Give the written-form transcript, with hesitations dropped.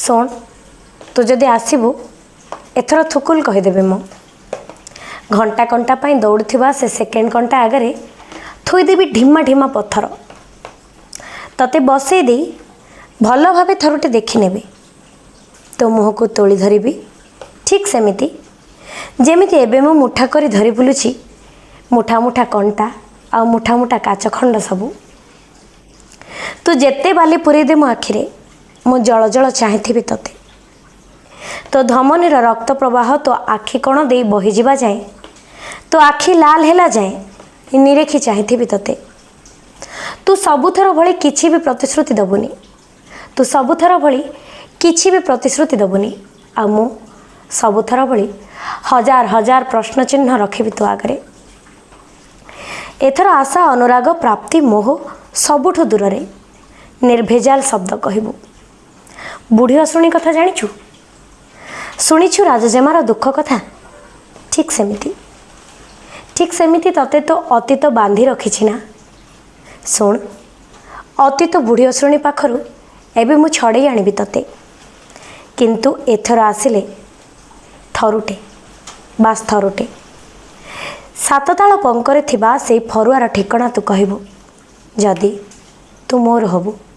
ଶୁଣ, ତୁ ଯଦି ଆସିବୁ ଏଥର ଥୁକୁଲ କହିଦେବି ମୁଁ। ଘଣ୍ଟା କଣ୍ଟା ପାଇଁ ଦୌଡ଼ୁଥିବା ସେ ସେକେଣ୍ଡ କଣ୍ଟା ଆଗରେ ଥୋଇଦେବି ଢିମା ଢିମା ପଥର। ତତେ ବସେଇ ଦେଇ ଭଲ ଭାବେ ଥରୁଟେ ଦେଖିନେବି। ତୋ ମୁହଁକୁ ତୋଳି ଧରିବି ଠିକ୍ ସେମିତି ଯେମିତି ଏବେ ମୁଁ ମୁଠା କରି ଧରି ବୁଲୁଛି ମୁଠା ମୁଠା କଣ୍ଟା ଆଉ ମୁଠା ମୁଠା କାଚ ଖଣ୍ଡ ସବୁ। ତୁ ଯେତେ ବାଲି ପୂରେଇ ଦେ ମୋ ଆଖିରେ, ମୁଁ ଜଳ ଜଳ ଚାହିଁଥିବି ତୋତେ। ତୋ ଧମନୀର ରକ୍ତ ପ୍ରବାହ ତୋ ଆଖି କଣ ଦେଇ ବହିଯିବା ଯାଏଁ, ତୋ ଆଖି ଲାଲ ହେଲା ଯାଏଁ ନିରେଖି ଚାହିଁଥିବି ତୋତେ। ତୁ ସବୁଥର ଭଳି କିଛି ବି ପ୍ରତିଶ୍ରୁତି ଦେବୁନି। ତୁ ସବୁଥର ଭଳି କିଛି ବି ପ୍ରତିଶ୍ରୁତି ଦେବୁନି, ଆଉ ମୁଁ ସବୁଥର ଭଳି ହଜାର ହଜାର ପ୍ରଶ୍ନ ଚିହ୍ନ ରଖିବି ତୋ ଆଗରେ। ଏଥର ଆଶା, ଅନୁରାଗ, ପ୍ରାପ୍ତି, ମୋହ ସବୁଠୁ ଦୂରରେ ନିର୍ଭେଜାଲ ଶବ୍ଦ କହିବୁ। ବୁଢ଼ୀ ଅଶୁଣୀ କଥା ଜାଣିଛୁ? ଶୁଣିଛୁ ରାଜଜେମାର ଦୁଃଖ କଥା? ଠିକ୍ ସେମିତି, ଠିକ୍ ସେମିତି ତତେ ତୋ ଅତୀତ ବାନ୍ଧି ରଖିଛି ନା? ଶୁଣ, ଅତୀତ ବୁଢ଼ୀ ଅଶୁଣୀ ପାଖରୁ ଏବେ ମୁଁ ଛଡ଼େଇ ଆଣିବି ତତେ। କିନ୍ତୁ ଏଥର ଆସିଲେ ଥରୁଟେ, ବାସ୍ ଥରୁଟେ ସାତତାଳ ପଙ୍କରେ ଥିବା ସେଇ ଫରୁଆର ଠିକଣା ତୁ କହିବୁ, ଯଦି ତୁ ମୋର ହବୁ।